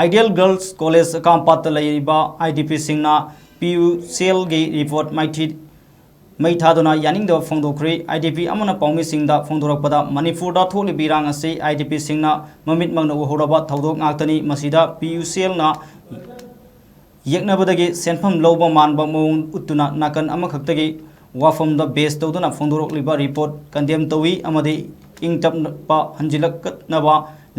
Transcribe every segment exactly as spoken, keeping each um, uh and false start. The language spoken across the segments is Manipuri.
Ideal Girls College ꯀꯥꯝꯄꯥꯠꯇ ꯂꯩꯔꯤꯕ IDPꯁꯤꯡꯅ PUCLꯒꯤ report ꯃꯥꯏꯊꯤ ꯃꯩ ꯊꯥꯗꯨꯅ ꯌꯥꯅꯤꯡꯗꯕ ꯐꯣꯡꯗꯣꯛꯈ꯭ꯔꯤ꯫ IDP ꯑꯃꯅ ꯄꯥꯎꯃꯤꯁꯤꯡꯗ ꯐꯣꯡꯗꯣꯔꯛꯄꯗ, ꯃꯅꯤꯄꯨꯔꯗ ꯊꯣꯛꯂꯤꯕ ꯏꯔꯥꯡ ꯑꯁꯤ IDPꯁꯤꯡꯅ ꯃꯃꯤꯠꯃꯛꯅ ꯎꯍꯧꯔꯕ ꯊꯧꯗꯣꯛ ꯉꯥꯛꯇꯅꯤ꯫ ꯃꯁꯤꯗ PUCLꯅ ꯌꯦꯛꯅꯕꯗꯒꯤ ꯁꯦꯟꯐꯝ ꯂꯧꯕ ꯃꯥꯟꯕ ꯃꯑꯣꯡ ꯎꯠꯇꯨꯅ ꯅꯥꯀꯟ ꯑꯃꯈꯛꯇꯒꯤ ꯋꯥꯐꯝꯗ base ꯇꯧꯗꯨꯅ ꯐꯣꯡꯗꯣꯔꯛꯂꯤꯕ report condemn ꯇꯧꯏ ꯑꯃꯗꯤ ꯏꯪ ꯇꯞꯄ ꯍꯟꯖꯤꯜꯂꯛꯅꯕ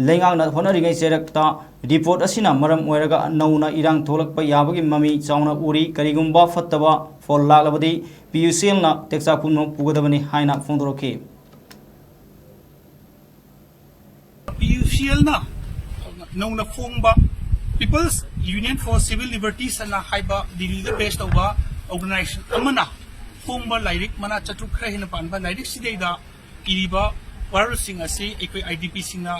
ꯂꯩꯉꯥꯛꯅ ꯍꯣꯠꯅꯔꯤꯉꯩ ꯆꯩꯔꯛꯇ report ꯑꯁꯤꯅ ꯃꯔꯝ ꯑꯣꯏꯔꯒ ꯅꯧꯅ ꯏꯔꯥꯡ ꯊꯣꯛꯂꯛꯄ ꯌꯥꯕꯒꯤ ꯃꯃꯤ ꯆꯥꯎꯅ ꯎꯔꯤ꯫ ꯀꯔꯤꯒꯨꯝꯕ ꯐꯠꯇꯕ ꯐꯣꯜ ꯂꯥꯛꯂꯕꯗꯤ PUCLꯅ ꯇꯦꯛꯆꯥꯛ ꯄꯨꯝꯅꯃꯛ ꯄꯨꯒꯗꯕꯅꯤ ꯍꯥꯏꯅ ꯐꯣꯡꯗꯣꯔꯛꯈꯤ꯫ PUCLꯅ ꯅꯧꯅ ꯐꯣꯡꯕ People's Union for Civil Liberties ꯑꯅ ꯍꯥꯏꯕ ꯗꯤꯜꯂꯤꯗ base ꯇꯧꯕ organization ꯑꯃꯅ ꯐꯣꯡꯕ ꯂꯥꯏꯔꯤꯛ ꯃꯅꯥ ꯆꯥꯇ꯭ꯔꯨꯛ ꯈꯔ ꯍꯦꯟꯅ ꯄꯥꯟꯕ ꯂꯥꯏꯔꯤꯛꯁꯤꯗꯩꯗ ꯏꯔꯤꯕ ꯋꯥꯔꯣꯜꯁꯤꯡ ꯑꯁꯤ ꯑꯩꯈꯣꯏ IDPꯁꯤꯡꯅ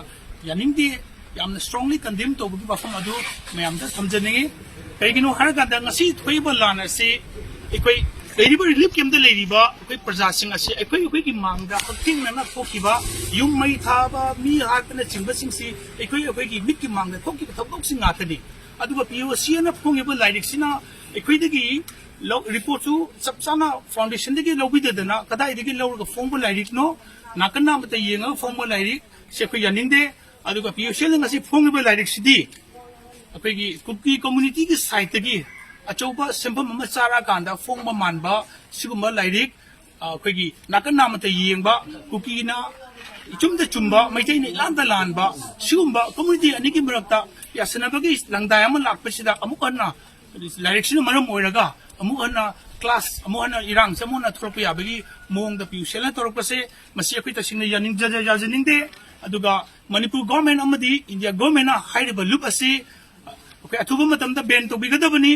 ꯌꯥꯅꯤꯡꯗꯦ, ꯌꯥꯝꯅ strongly condemn ꯇꯧꯕꯒꯤ ꯋꯥꯐꯝ ꯑꯗꯨ ꯃꯌꯥꯝꯗ ꯊꯝꯖꯅꯤꯡꯏ꯫ ꯀꯩꯒꯤꯅꯣ ꯍꯥꯏꯔꯀꯥꯟꯗ ꯉꯁꯤ ꯊꯣꯛꯏꯕ ꯂꯥꯟ ꯑꯁꯤ ꯑꯩꯈꯣꯏ ꯂꯩꯔꯤꯕ relief campꯇ ꯂꯩꯔꯤꯕ ꯑꯩꯈꯣꯏ ꯄ꯭ꯔꯖꯥꯁꯤꯡ ꯑꯁꯤ ꯑꯩꯈꯣꯏ ꯑꯩꯈꯣꯏꯒꯤ ꯃꯥꯡꯗ ꯍꯛꯊꯦꯡꯅꯅ ꯊꯣꯛꯈꯤꯕ ꯌꯨꯝ ꯃꯩ ꯊꯥꯕ, ꯃꯤ ꯍꯥꯠꯄꯅꯆꯤꯡꯕꯁꯤꯡꯁꯤ ꯑꯩꯈꯣꯏ ꯑꯩꯈꯣꯏꯒꯤ ꯃꯤꯠꯀꯤ ꯃꯥꯡꯗ ꯊꯣꯛꯈꯤꯕ ꯊꯧꯗꯣꯛꯁꯤꯡ ꯉꯥꯛꯇꯅꯤ꯫ ꯑꯗꯨꯒ PUCLꯅ ꯐꯣꯡꯉꯤꯕ ꯂꯥꯏꯔꯤꯛꯁꯤꯅ ꯑꯩꯈꯣꯏꯗꯒꯤ ꯂꯧ-, reportꯁꯨ ꯆꯞ ꯆꯥꯅ foundationꯗꯒꯤ ꯂꯧꯕꯤꯗꯗꯅ ꯀꯗꯥꯏꯗꯒꯤ ꯂꯧꯔꯒ ꯐꯣꯡꯕ ꯂꯥꯏꯔꯤꯛꯅꯣ? ꯅꯥꯀꯟ ꯅꯥꯝꯃꯇ ꯌꯦꯡꯉꯒ ꯐꯣꯡꯕ ꯂꯥꯏꯔꯤꯛ ꯁꯤ ꯑꯩꯈꯣꯏ ꯌꯥꯅꯤꯡꯗꯦ꯫ ꯑꯗꯨꯒ PUCLꯅ ꯉꯁꯤ ꯐꯣꯡꯉꯤꯕ ꯂꯥꯏꯔꯤꯛꯁꯤꯗꯤ ꯑꯩꯈꯣꯏꯒꯤ ꯀꯨꯀꯤ communityꯒꯤ sideꯇꯒꯤ ꯑꯆꯧꯕ ꯁꯦꯟꯐꯝ ꯑꯃ ꯆꯥꯔꯛꯑꯀꯥꯟꯗ ꯐꯣꯡꯕ ꯃꯥꯟꯕ ꯁꯤꯒꯨꯝꯕ ꯂꯥꯏꯔꯤꯛ, ꯑ, ꯑꯩꯈꯣꯏꯒꯤ ꯅꯥꯀꯟ ꯅꯥꯝꯃꯇ ꯌꯦꯡꯕ, ꯀꯨꯀꯤꯅ ꯏꯆꯨꯝꯗ ꯆꯨꯝꯕ, ꯃꯩꯇꯩꯅ ꯏꯂꯥꯟꯗ ꯂꯥꯟꯕ, ꯁꯤꯒꯨꯝꯕ community ꯑꯅꯤꯒꯤ ꯃꯔꯛꯇ ꯌꯥꯁꯟꯅꯕꯒꯤ ꯂꯪꯗꯥꯏ ꯑꯃ ꯂꯥꯛꯄꯁꯤꯗ ꯑꯃꯨꯛ ꯍꯟꯅ ꯂꯥꯏꯔꯤꯛꯁꯤꯅ ꯃꯔꯝ ꯑꯣꯏꯔꯒ ꯑꯃꯨꯛ ꯍꯟꯅ clash, ꯑꯃꯨꯛ ꯍꯟꯅ ꯏꯔꯥꯡꯁꯦ ꯑꯃꯨꯛ ꯍꯟꯅ ꯊꯣꯛꯂꯛꯄ ꯌꯥꯕꯒꯤ ꯃꯑꯣꯡꯗ PUCLꯅ ꯇꯧꯔꯛꯄꯁꯦ, ꯃꯁꯤ ꯑꯩꯈꯣꯏ ꯇꯁꯦꯡꯅ ꯌꯥꯅꯤꯡ-, ꯌꯥꯖ-, ꯌꯥꯖꯅꯤꯡꯗꯦ꯫ ꯑꯗꯨꯒ ꯃꯅꯤꯄꯨꯔ government ꯑꯃꯗꯤ India governmentꯅ ꯍꯥꯏꯔꯤꯕ ꯂꯨꯞ ꯑꯁꯤ ꯑꯩꯈꯣꯏ ꯑꯊꯨꯕ ꯃꯇꯝꯗ ban ꯇꯧꯕꯤꯒꯗꯕꯅꯤ꯫